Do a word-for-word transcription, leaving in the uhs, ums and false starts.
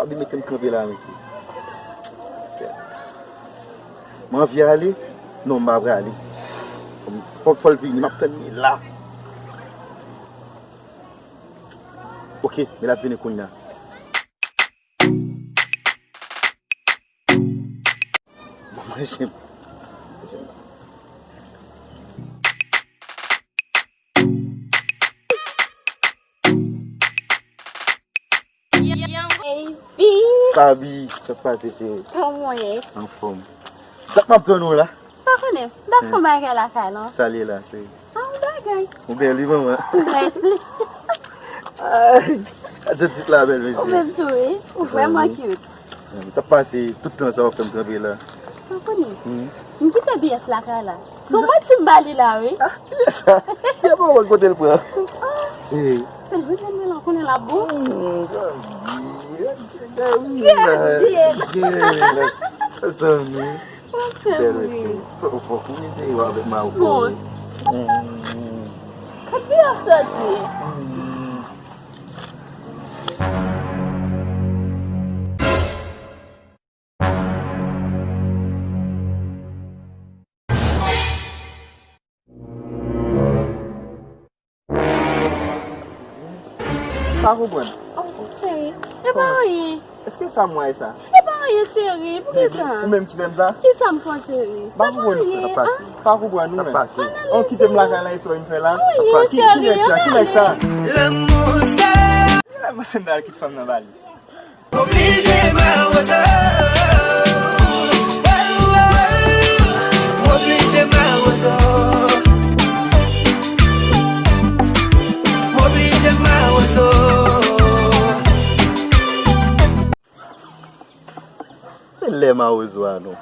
Li mete m kanpe la, mesye. M anvi ale? Non, m pa prale. Fò, fò l vini, m ap tann li la. Ok, men l ap vini kounye a. Manje m. Baby, Fabi, sa k pase, cheri? Kòman w ye? Anfòm. Dat m ap tann ou la. Pa konnen, m t ap fè yon bagay lakay la. Sa l ye la, cheri? A, yon bagay. Ou bèl wi, manman. Mèsi. Ay, gad jan tit la bèl, mesye. Ou menm tou, wi. Ou vrèman cute. Sa k pase, tout tan sa w ap fè m kanpe la? Pa konnen. M kite biyè lakay la. Se yon manti m ba li la, wi. Ah, kiyès sa? Kiyès sa? Kote l pran? Se. Se l vin jwenn mwen la, konnen l ap bon. Gade. Zanmi. Bèl mesye. Sa w fè pou mete yo avèk mawon. Bon. Kat biyè soti. Pa konprann. Oh, cheri, e pa anyen. Èske sa m wè sa? E pa anyen, cheri, poukisa? Ou menm ki fè m sa? Kisa m fè w, cheri? Pa konprann. Pa konprann ou menm. On kite m lakay la, e sa w vin fè la? Anyen, cheri. Ki nèg sa? Ki nèg sa? Lanmou sa. Ki nèg sa? Ki fè m nan bali? Oblije mawozo. Oblije mawozo. Oblije mawozo. Se lè mawozo a non.